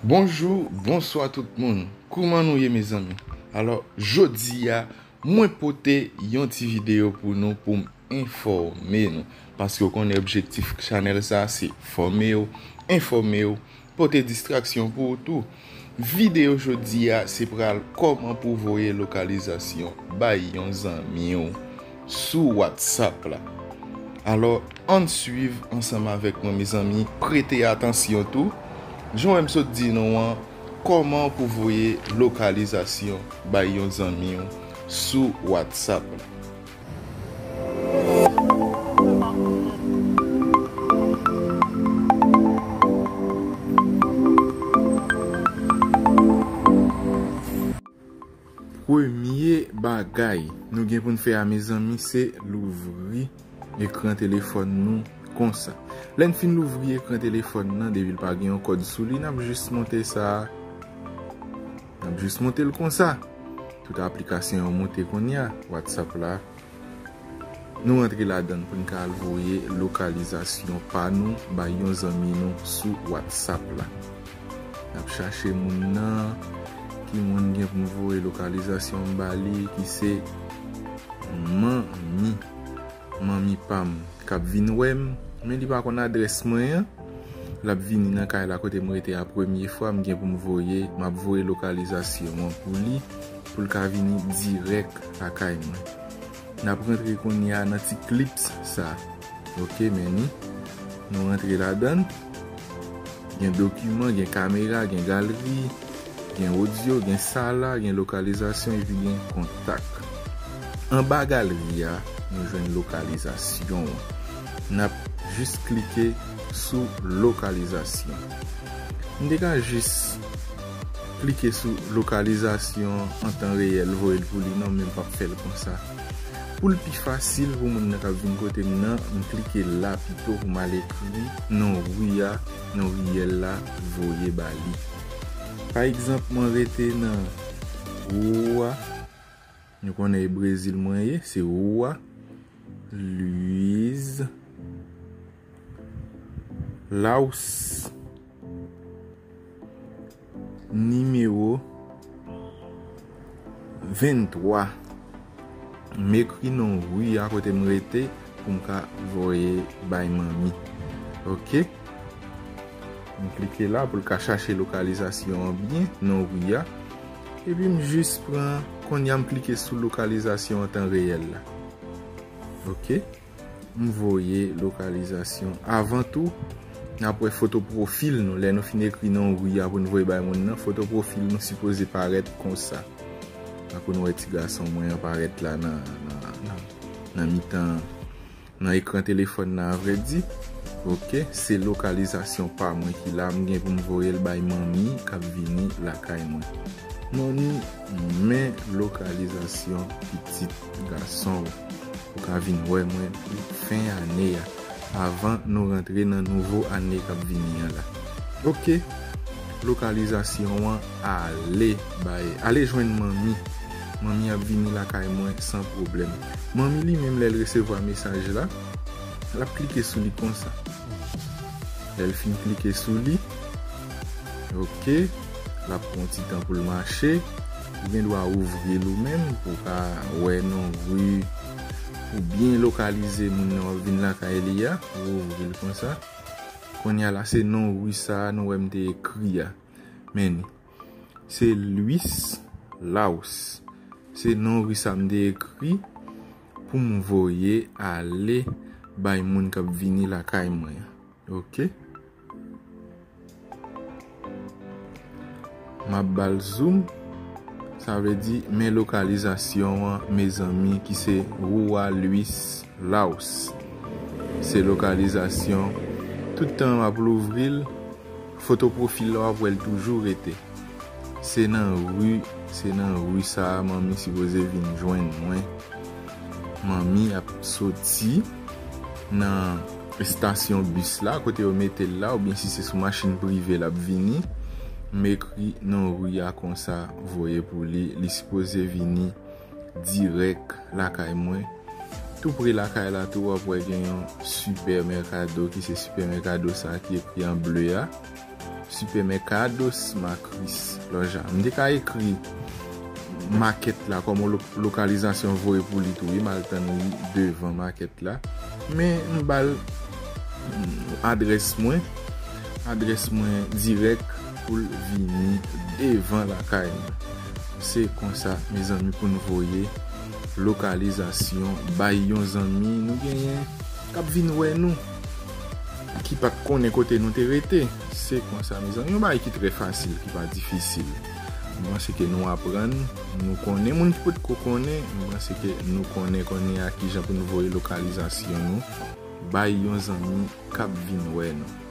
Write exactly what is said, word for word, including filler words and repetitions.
Bonjou, bonswa tout moun. Kouman nou ye, mezanmi? Alò, jodi a, mwen pote yon ti videyo pou nou, pou m enfòme nou. Paske w konnen objektif chanèl sa, se fòme w, enfòme w, pote distraksyon pou ou tou. Videyo jodi a, se pral kòman pou voye lokalizasyon bay yon zanmi w sou WhatsApp la. Alò, ann swiv ansanm avèk mwen, mezanmi. Prete atansyon tou. Jan w wè m sot di nou an, kòman pou voye lokalizasyon bay yon zanmi w sou WhatsApp la. Premye bagay nou gen pou n fè a, mezanmi, se louvri ekran telefòn nou konsa. Lè n fin louvri ekran telefòn nan, depi l pa gen yon kòd sou li, n ap jis monte sa. N ap jis monte l konsa. Tout aplikasyon yo monte kounye a. WhatsApp la, nou rantre ladan l pou n ka al voye lokalizasyon pa nou bay yon zanmi nou sou WhatsApp la. N ap chache moun nan, ki moun gen pou m voye lokalizasyon m ba li, ki se manmi, manmi pa m, k ap vin wè m, men li pa konn adrès mwen an. L ap vini nan kay la kote m rete a premye fwa, m gen pou m voye, m ap voye lokalizasyon an pou li, pou l ka vini dirèk lakay mwen. N ap rantre kounye a nan ti clips sa. Ok, men ni. Nou rantre ladan l. Gen dokiman, gen kamera, gen galeri, gen odyo, gen sa la, gen lokalizasyon, epi gen kontak. Anba galeri a, nou jwenn lokalizasyon an. N ap jis klike sou lokalizasyon. M te ka jis klike sou lokalizasyon an tan reyèl, voye l pou li, non, men m p ap fè l konsa. Pou l pi fasil pou moun nan k ap vin kote m nan, m klike la pito pou m al ekri non ri a, non riyèl la, voye ba li. Pa egzanp, mwen rete nan Rua, nou konnen e Brezil mwen ye, se Rua Luiz Laus. Nimewo venntwa. M ekri non ri a kote m rete pou m ka voye bay manmi. Ok? M klike la pou l ka chache lokalizasyon an byen, non ri a. Epi m jis pran, kounye a m klike sou lokalizasyon an tan reyèl la. Ok? M voye lokalizasyon. Avan tou, n ap wè foto pwofil nou. Lè nou fin ekri non ri a pou n voye bay moun nan, foto pwofil nou sipoze parèt konsa. Tankou nou wè ti gason mwen an parèt la nan, nan, nan, nan mitan, nan ekran telefòn nan, avrèdi. Ok, se lokalizasyon pa mwen ki la, m gen pou m voye l bay manmi k ap vini lakay mwen. Manmi, men lokalizasyon pitit gason w. Ou ka vin wè mwen pou fen ane a, avan nou rantre nan nouvo ane k ap vini an la. Ok, lokalizasyon an, ale bay, ale jwenn manmi. Manmi ap vini lakay mwen san pwoblèm. Manmi li menm, lè l resevwa mesaj la, l ap klike sou li konsa. Lè l fin klike sou li, ok, l ap pran ti tan pou l mache. Ou gen dwa ouvri l ou menm pou w ka wè non ri, pou byen lokalize moun nan w ap vin lakay li a. Ou ouvri l konsa. Kounye a la, se non ri sa a nou wè m te ekri a. Men ni. Se Luis Laus. Se non ri sa m te ekri pou m voye ale bay moun k ap vini lakay mwen an. Ok. M ap ba l zoom. Sa vle di, men lokalizasyon an, mezanmi, ki se Rua Luis Laus. Se lokalizasyon. Tout tan m ap louvri l, foto pwofil la, w ap wè l toujou rete. Se nan ri, se nan ri sa a manmi sipoze vin jwenn mwen. Manmi ap soti nan estasyon bis la, kote yo mete l la, oubyen si se sou machin prive l ap vini, m ekri non ri a konsa, voye pou li, li sipoze vini dirèk lakay mwen. Tou pre lakay la tou, w ap wè gen yon Supermercado, ki se Supermercado sa a ki ekri an ble a. Supermercados Macris Loja. M te ka ekri makèt la kòm lo- lokalizasyon voye pou li tou, wi, m al tann li devan makèt la. Men m ba l adrès mwen, adrès mwen dirèk pou l vini devan lakay mwen. Se konsa, mezanmi, pou n voye lokalizasyon bay yon zanmi nou genyen k ap vin wè nou, ki pa t konnen kote nou te rete. Se konsa, mezanmi, yon bagay ki trè fasil, ki pa difisil. M panse ke nou aprann, nou konnen. Moun ki potko konnen, m panse ke nou konnen konnen a kijan pou nou voye lokalizasyon nou bay yon zanmi k ap vin wè nou.